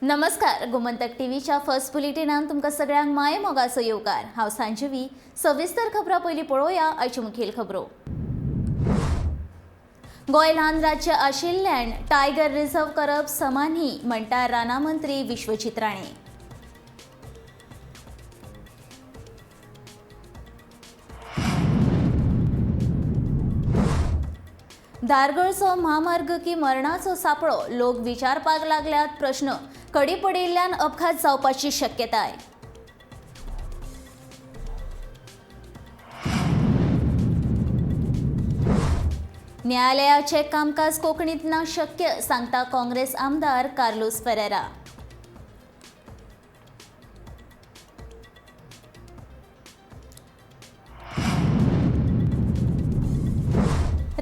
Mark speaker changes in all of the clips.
Speaker 1: नमस्कार, गोमंतक टीव्हीच्या फर्स्ट बुलेटिनान तुमकां सगळ्यांक मायेमोगाचो येवकार. हांव सांजवी. सविस्तर खबरां पयलीं पळोवया आयच्यो मुखेल खबरो. गोंय ल्हान राज्य आशिल्ल्यान टायगर रिझर्व करप समा न्ही, म्हणटा रानां मंत्री विश्वजीत राणे. धारगळचो म्हामार्ग की मरणाचो सापळो, लोक विचारपाक लागल्यात प्रश्न. खडी पडिल्ल्यान अपघात जावपाची शक्यताय. न्यायालयाचे कामकाज कोंकणीत ना शक्य, सांगता काँग्रेस आमदार कार्लूस फेरेरा.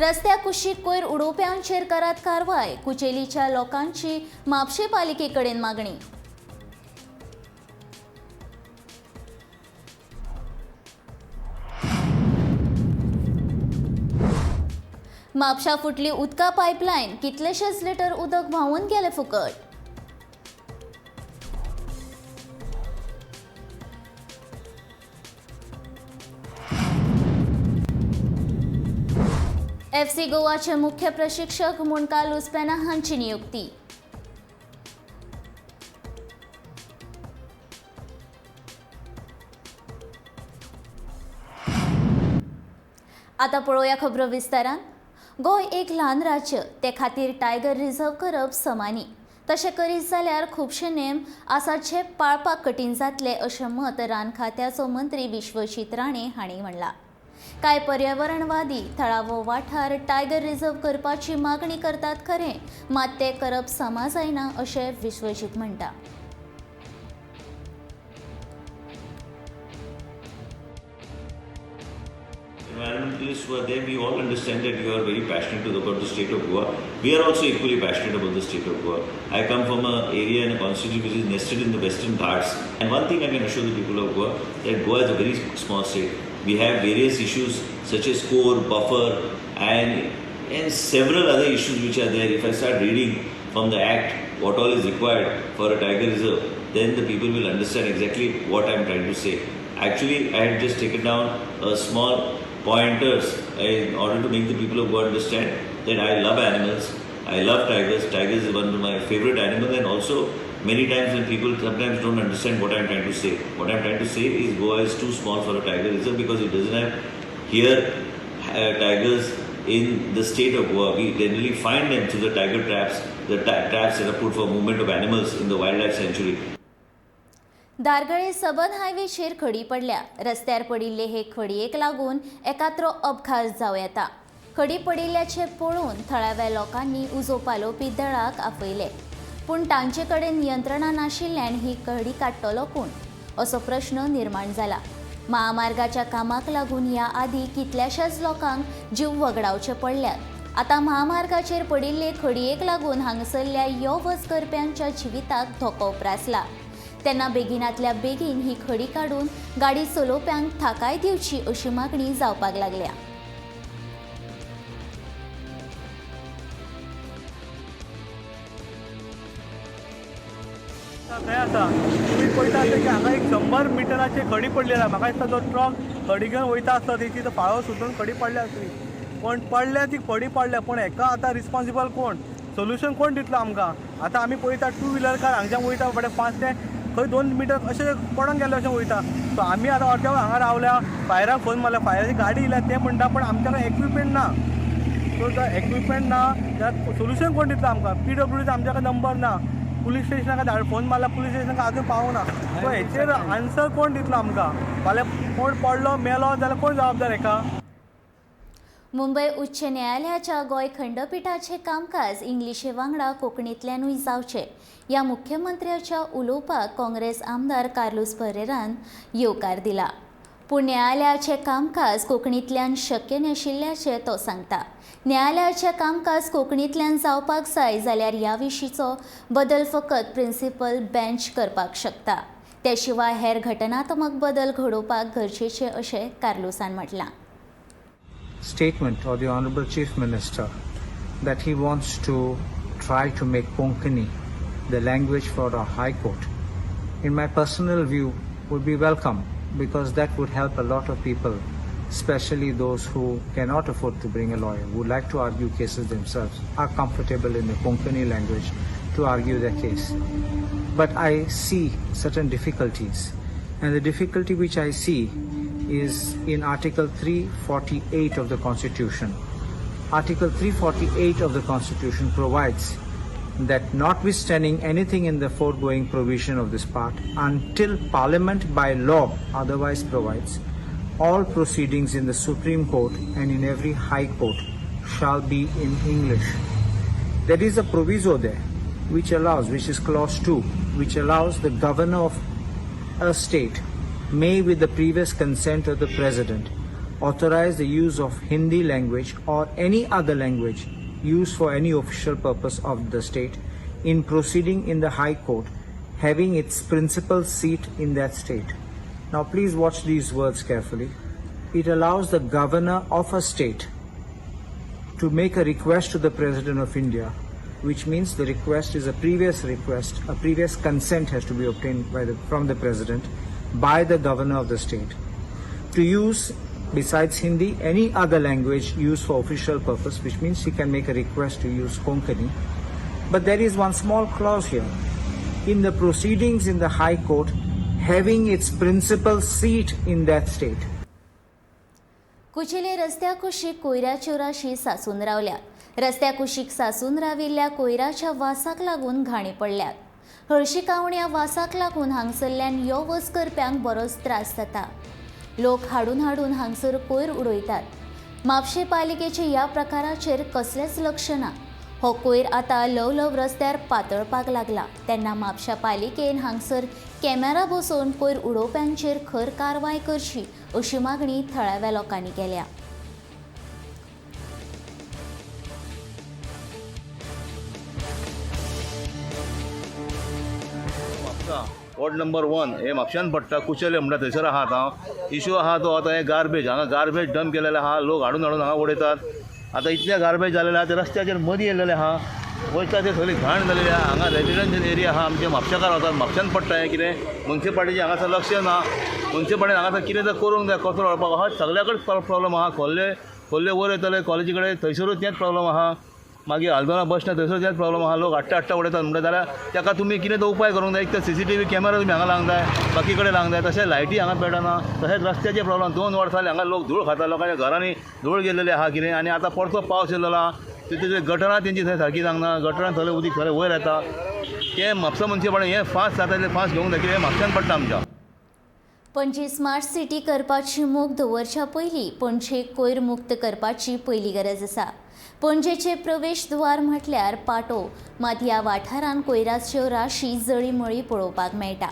Speaker 1: रस्त्या कुशीक कोयर उडोवप्यांचेर करात कारवाय, कुचेलीच्या लोकांची म्हापशें पालिके कडेन मागणी. म्हापशा फुटली उदका पायपलायन, कितलेशेच लिटर उदक व्हांवून गेले फुकट. एफसी गोवाचे मुख्य प्रशिक्षक म्हूण कार्लूस पेना हांची नियुक्ती. आता पळोवया खबरो विस्तारान. गोंय एक ल्हान राज्य, ते खातीर टायगर रिझर्व करप समा न्ही. तशें करीत जाल्यार खुबशे नेम आसात जे पाळपाक कठीण जातले, अशें मत रान खात्याचो मंत्री विश्वजीत राणे हांणी म्हणलां. कांय पर्यावरणवादी थळावो वाठार टायगर रिझर्व करपाची मागणी करतात खरें, मात तें करप समा जायना अशें विश्वजीत म्हणटा.
Speaker 2: Environmentalists who are there, we all understand that you are very passionate about the state of Goa. We are also equally passionate about the state of Goa. I come from an area and a constituency which is nested in the Western Ghats. And one thing I can assure the people of Goa, that Goa is a very small state. We have various issues such as core, buffer, and several other issues which are there. If I start reading from the Act what all is required for a tiger reserve, then the people will understand exactly what I am trying to say. Actually, I had just taken down a small pointers in order to make the people of Goa understand that I love animals, I love tigers. Tigers is one of my favorite animals, and also many times when people sometimes don't understand what I'm trying to say. What I'm trying to say is Goa is too small for a tiger reserve because it doesn't have here tigers in the state of Goa. We generally find them through the tiger traps, the traps that are put for movement of animals in the wildlife sanctuary.
Speaker 1: धारगळे सबन हायवेचेर खडी पडल्या. रस्त्यार पडिल्ले हे खडयेक लागून एकाद्रो अपघात जावं येता. खडी पडिल्ल्याचें पळोवन थळाव्या लोकांनी उजो पालोवपी दळाक आपयले, पूण तांचे कडेन नियंत्रणां नाशिल्ल्यान ही खडी काडटलो कोण असो प्रश्न निर्माण जाला. महामार्गाच्या कामाक लागून ह्या आदीं कितल्याशाच लोकांक जीव वगडावचे पडल्यात. आतां महामार्गाचेर पडिल्ले खडयेक लागून हांगसरल्या यो वच करप्यांच्या जिविताक धोको उप्रासला. तेन्ना बेगिनातल्या बेगीन ही खडी काडून गाडी चलोवप्यांक थाकाय दिवची अशी मागणी जावपाक लागल्या.
Speaker 3: खंय आसा तुमी पळयता आसता की हांगा एक 100 मिटराची खडी पडली आसा. म्हाका दिसता जो ट्रक खडी घेवन वयता आसता तेची तो फाळो सुटून खडी पडल्या आसतली. पण पडल्या ती खडी पडल्या, पूण हेका आतां रिस्पोन्सिबल कोण, सोल्युशन कोण दितलो आमकां? आतां आमी पळयता टू व्हिलर कार हांगच्यान वयता बरें फास्ट, ते खंय 2 मिटर अशें पडोन गेल्ले अशें वयता. सो आमी आतां अर्द्या हांगा रावल्या, फायराक फोन मारला, फायराची गाडी येयल्या, ते म्हणटा पण आमच्या कडेन एक्विपमेंट ना. सो जर एक्विपमेंट ना जाल्यार सोल्युशन कोण दितलो आमकां? पी डब्ल्यू डीचो आमच्या कडेन नंबर ना, पुलीस स्टेशनाक फोन मारला, पुलीस स्टेशनाक अजून पावना. सो हेचेर आन्सर कोण दितलो आमकां? फाल्यां कोण पडलो मेलो जाल्यार कोण जबाबदार हेका?
Speaker 1: मुंबय उच्च न्यायालयाच्या गोंय खंडपिठाचे कामकाज इंग्लिशे वांगडा कोंकणींतल्यानूय जावचें ह्या मुख्यमंत्र्याच्या उलोवपाक काँग्रेस आमदार कार्लूस परेरान येवकार दिला. पूण न्यायालयाचें कामकाज कोंकणींतल्यान शक्य नाशिल्ल्याचें तो सांगता. न्यायालयाचें कामकाज कोंकणींतल्यान जावपाक जाय जाल्यार ह्या विशींचो बदल फकत प्रिन्सिपल बेंच करपाक शकता. ते शिवाय हेर घटनात्मक बदल घडोवपाक गरजेचे अशें कार्लूसान म्हटलां.
Speaker 4: Statement of the Honorable Chief Minister that he wants to try to make Konkani the language for a High Court, in my personal view, would be welcome, because that would help a lot of people, especially those who cannot afford to bring a lawyer, who like to argue cases themselves, are comfortable in the Konkani language to argue their case. But I see certain difficulties, and the difficulty which I see is in Article 348 of the Constitution. Article 348 of the Constitution provides that notwithstanding anything in the foregoing provision of this part, until Parliament by law otherwise provides, all proceedings in the Supreme Court and in every High Court shall be in English. There is a proviso there which allows, which is clause 2, which allows the governor of a state may, with the previous consent of the president, authorize the use of Hindi language or any other language used for any official purpose of the state in proceeding in the High Court having its principal seat in that state. Now please watch these words carefully. It allows the governor of a state to make a request to the President of India, which means the request is a previous request, a previous consent has to be obtained from the President by the governor of the state, to use, besides Hindi, any other language used for official purpose, which means he can make a request to use Konkani. But there is one small clause here. In the proceedings in the High Court, having its principal seat in that state.
Speaker 1: Cuchile रस्त्या कुशीक कोयराच्यो राशी सासून रावल्यात. रस्त्या कुशीक सासून राविल्ल्या कोयराच्या वासाक लागून घाणी पडल्यात. हळशिकावण्या वासाक लागून हांगसरल्यान यो वच करप्यांक बरोच त्रास जाता. लोक हाडून हाडून हांगसर कोयर उडयतात. म्हापशें पालिकेचे ह्या प्रकाराचेर कसलेंच लक्ष ना. हो कोयर आतां ल्हव ल्हव रस्त्यार पातळपाक लागला. तेन्ना म्हापशा पालिकेन हांगसर कॅमेरा बसोवन कोयर उडोवप्यांचेर खर कारवाय करची अशी मागणी थळाव्या लोकांनी केल्या.
Speaker 5: वॉर्ड नंबर 1 हे म्हापश्यान पडटा. कुचेले म्हणटा थंयसर आहा. आतां इशू आहा तो आतां हे गार्बेज हांगा गार्बेज डंप केलेले आहा. लोक हाडून हाडून हांगा उडयतात. आतां इतले गार्बेज जालेले आहा ते रस्त्याचेर मदीं येयलेले आहा. वयता ते सगळी घाण जालेली आहा. हांगा रेजिडेन्शियल एरिया आहा. आमचे म्हापशेकार वतात, म्हापश्यान पडटा हें कितें. मुन्सिपालिटीचें हांगासर लक्ष ना. मुन्सिपालिटीन हांगासर कितें तर करूंक जाय. कचरो व्हरपाक आहा सगल्या कडेन प्रॉब्लम आहा. खोल्ले खोल्ले वयर वयतले कॉलेजी कडेन थंयसरूच तेंच प्रॉब्लम आहा. मागीर आल्दोना बस स्टँड थंयसर तेंच प्रॉब्लम आहा. लोक हाडटा हाडटा उडयतात. म्हणटा जाल्यार ताका तुमी कितें तो उपाय करूंक जाय. एक तर CCTV camera तुमी हांगा लावंक जाय, बाकी कडेन लावंक जाय. तशें लायटी हांगा पेटना. तशेंच रस्त्याचे प्रॉब्लम. 2 वर्सां जालीं हांगा लोक धूळ खाता. लोकांच्या घरांनी धूळ गेल्लेली आहा कितें. आनी आतां परतो पावस येयलेलो आहा. तितून गटरां तेंची थंय सारकी जावंक ना. गटरां सगळें उदीक सगळें वयर येता. तें म्हापसा मुन्सिपालिटी हें फास्ट जाता तितलें फास्ट घेवंक जाय. कितें म्हापश्यान पडटा आमच्या.
Speaker 1: पणजी स्मार्ट सिटी करपाची मोख दवरच्या पयलीं पणजे कोयर मुक्त करपाची पयली गरज आसा. पणजेचे प्रवेश द्वार म्हटल्यार पाटो, मात ह्या वाठारांत कोयराच्यो राशी जळीमळी पळोवपाक मेळटा.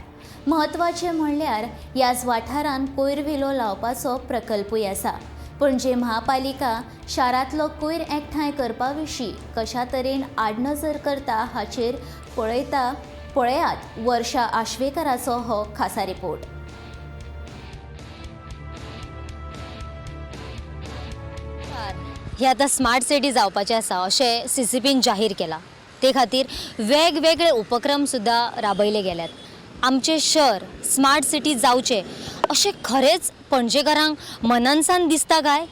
Speaker 1: म्हत्वाचें म्हणल्यार ह्याच वाठारांत कोयर विलो लावपाचो प्रकल्पूय आसा. पणजे महापालिका शारांतलो कोयर एकठांय करपा विशीं कशा तरेन आडनजर करता हाचेर पळयात वर्षा आश्वेकराचो हो खासा रिपोर्ट.
Speaker 6: हे आतां स्मार्ट सिटी जावपाचें आसा अशें CCPन जाहीर केलां. ते खातीर वेगवेगळे उपक्रम सुद्दां राबयले गेल्यात. आमचें शहर स्मार्ट सिटी जावचें अशें खरेंच पणजेकारांक मनानसान दिसता काय?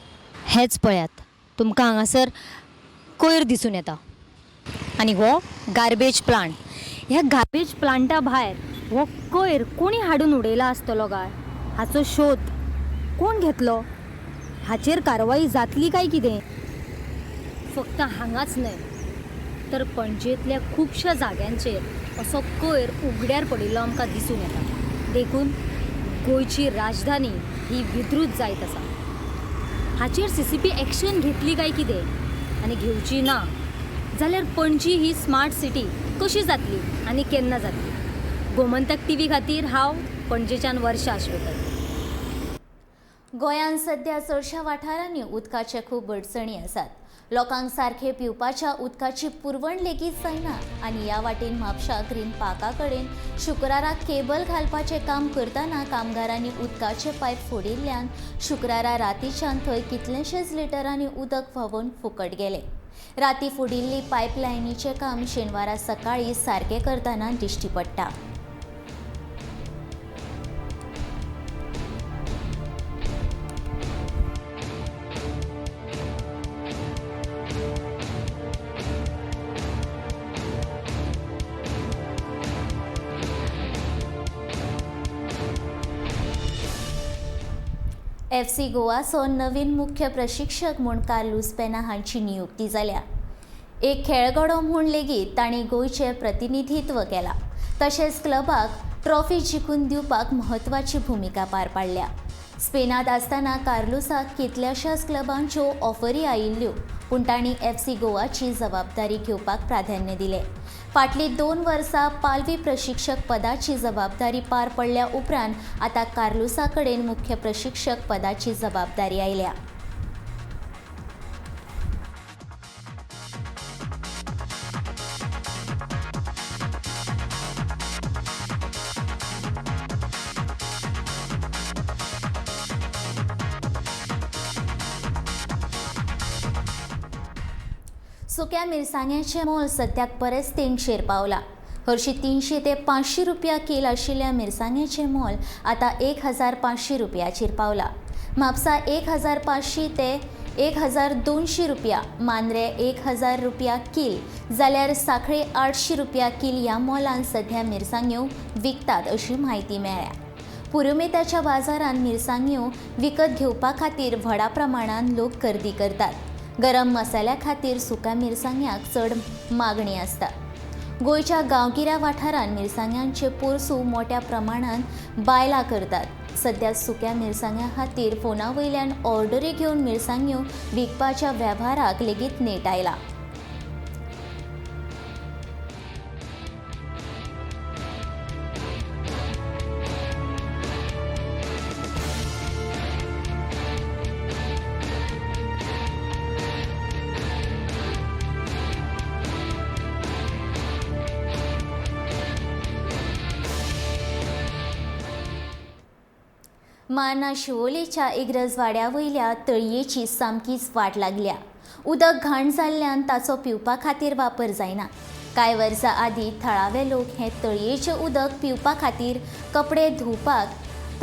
Speaker 6: हेंच पळयात, तुमकां हांगासर कोयर दिसून येता आनी हो गार्बेज प्लांट. ह्या गार्बेज प्लांटा भायर हो कोयर कोणी हाडून उडयला आसतलो काय? हाचो शोध कोण घेतलो? हाचेर कारवाई जातली काय कितें? फक्त हांगाच न्हय तर पणजेंतल्या खुबश्या जाग्यांचेर असो कोयर उगड्यार पडिल्लो आमकां दिसून येता. देखून गोंयची राजधानी ही विद्रूत जायत आसा. हाचेर CCP action घेतली काय कितें? आनी घेवची ना जाल्यार पणजी ही स्मार्ट सिटी कशी जातली आनी केन्ना जातली? गोमंतक TV खातीर हांव पणजेच्यान वर्षा आश्वेकर.
Speaker 1: गोंयांत सध्या चडश्या वाठारांनी उदकाचे खूब अडचणी आसात. लोकांक सारखे पिवपाच्या उदकाची पुरवण लेगीत जायना आनी ह्या वाटेन म्हापशा ग्रीन पार्का कडेन शुक्रारा केबल घालपाचें काम करतना कामगारांनी उदकाचे पायप फोडिल्ल्यान शुक्रारा रातीच्यान थंय कितलेशेच लिटरांनी उदक व्हांवून फुकट गेलें. राती फुडिल्ली पायपलायनीचें काम शेनवारा सकाळीं सारकें करतना दिश्टी पडटा. एफसी गोवाचो नवीन मुख्य प्रशिक्षक म्हूण कार्लूस पेना हांची नियुक्ती जाल्या. एक खेळगडो म्हूण लेगीत तांणी गोंयचें प्रतिनिधित्व केलां, तशेंच क्लबाक ट्रॉफी जिखून दिवपाक म्हत्वाची भुमिका पार पाडल्या. स्पेनांत आसतना कार्लूसाक कितल्याशाच क्लबांच्यो ऑफरी आयिल्ल्यो, पूण तांणी एफसी गोवाची जबाबदारी घेवपाक प्राधान्य दिलें. फाटलीं 2 वर्सां पालवी प्रशिक्षक पदाची जबाबदारी पार पडल्या उपरांत आतां कार्लूसा कडेन मुख्य प्रशिक्षक पदाची जबाबदारी आयल्या. सुक्या मिरसांग्याचें मोल सद्याक बरेंच तेंगशेर पावलां. हरशीं 300 ते 500 रुपया कील आशिल्ल्या मिरसांग्याचें मोल आतां 1500 रुपयाचेर पावलां. म्हापसा 1500 ते 1200 रुपया, मांद्रे 1000 रुपया कील जाल्यार सांखळे 800 रुपया कील ह्या मोलान सध्या मिरसांग्यो विकतात अशी म्हायती मेळ्ळ्या. पुरुमेताच्या बाजारांत मिरसांग्यो विकत घेवपा खातीर व्हडा प्रमाणान लोक गर्दी करतात. गरम मसाल्या खातीर सुक्या मिरसांग्याक चड मागणी आसता. गोंयच्या गांवगिऱ्या वाठारांत मिरसांग्यांचे पोरसूं मोट्या प्रमाणांत बायलां करतात. सद्या सुक्या मिरसांग्या खातीर फोना वयल्यान ऑर्डरी घेवन मिरसांग्यो विकपाच्या वेव्हाराक लेगीत नेट आयला. माना शिवोलेच्या इग्रजवाड्या वयल्या तळयेची सामकीच वाट लागल्या. उदक घाण जाल्ल्यान ताचो पिवपा खातीर वापर जायना. कांय वर्सां आदीं थळावे लोक हें तळयेचें उदक पिवपा खातीर, कपडे धुवपाक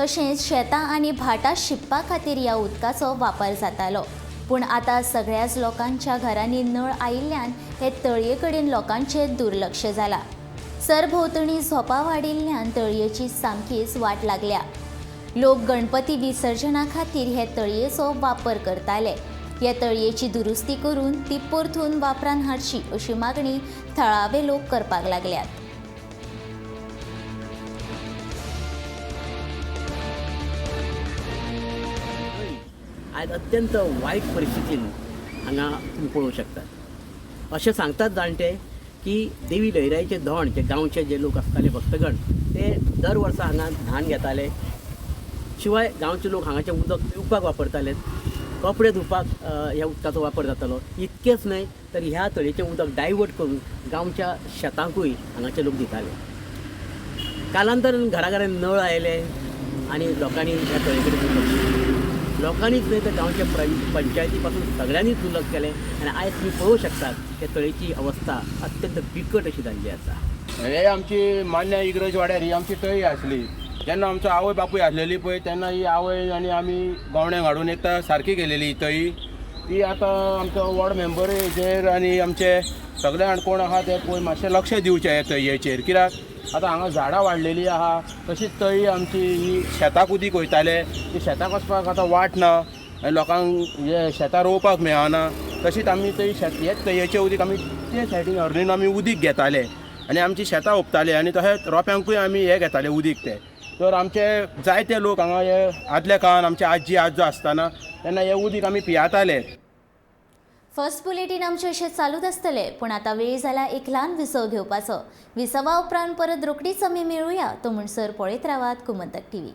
Speaker 1: तशेंच शेतां आनी भाटां शिंपपा खातीर ह्या उदकाचो वापर जातालो. पूण आतां सगळ्याच लोकांच्या घरांनी नळ आयिल्ल्यान हे तळये कडेन लोकांचें दुर्लक्ष जालां. सरभोंवतणी झोपां वाडिल्ल्यान तळयेची सामकीच वाट लागल्या. लोक गणपती विसर्जना खातीर हे तळयेचो वापर करताले. हे तळयेची दुरुस्ती करून ती परतून वापरान हाडची अशी मागणी थळावे लोक करपाक लागल्यात.
Speaker 7: आयज अत्यंत वायट परिस्थितीन हांगा तुमी पळोवंक शकतात. अशें सांगतात जाणटे की देवी लयराईचे धोंड जे गांवचे जे लोक आसताले भक्तगण ते दर वर्सा हांगा धान घेताले. शिवाय गांवचे लोक हांगाचें उदक पिवपाक वापरताले, कपडे धुवपाक ह्या उदकाचो वापर जातालो. इतकेंच न्हय तर ह्या तळयेचें उदक डायवर्ट करून गांवच्या शेतांकूय हांगाचे लोक दिताले. कालांतरान घरा घरान नळ आयले आनी लोकांनी ह्या तळये कडेन दुर्लक्ष केलें. लोकांनीच न्हय तर गांवच्या पंचायती पासून सगळ्यांनीच दुर्लक्ष केलें आनी आयज तुमी पळोवंक शकतात त्या तळयेची अवस्था अत्यंत बिकट अशी जाल्ली आसा.
Speaker 8: हे आमची मान्य इग्रज वाड्यार ही आमची तळी आसली. जेन्ना आमचो आवय बापूय आसलेली पळय तेन्ना ही आवय आनी आमी गवण्याक हाडून एकदां सारकी केलेली ही तळी. ती आतां आमचो वॉर्ड मेंबर हेजेर आनी आमचे सगळे जाण कोण आहा ते पळय मातशें लक्ष दिवचें हे तळयेचेर. कित्याक आतां हांगा झाडां वाडलेली आहा, तशीच तळी आमची ही शेताक उदीक वयताले, ती शेताक वचपाक आतां वाट ना आनी लोकांक हे शेतां रोवपाक मेळना. तशीच आमी थंय शेत हे तळयेचें उदीक आमी ते सायडीन हरणीन आमी उदीक घेताले आनी आमची शेतां ओंपताले आनी तशेंच रोप्यांकूय आमी हे घेताले उदीक ते. तर आमचे जायते लोक हांगा हे आदल्या काळान आमचे आजी आजो आसतना तेन्ना हे उदीक आमी पियाताले.
Speaker 1: फर्स्ट बुलेटीन आमचें अशें चालूच आसतलें, पूण आतां वेळ जाला एक ल्हान विसव घेवपाचो. विसवा उपरांत परत रोखडीच आमी मेळुया. तो म्हणसर पळयत रावात गोमंतक टीव्ही.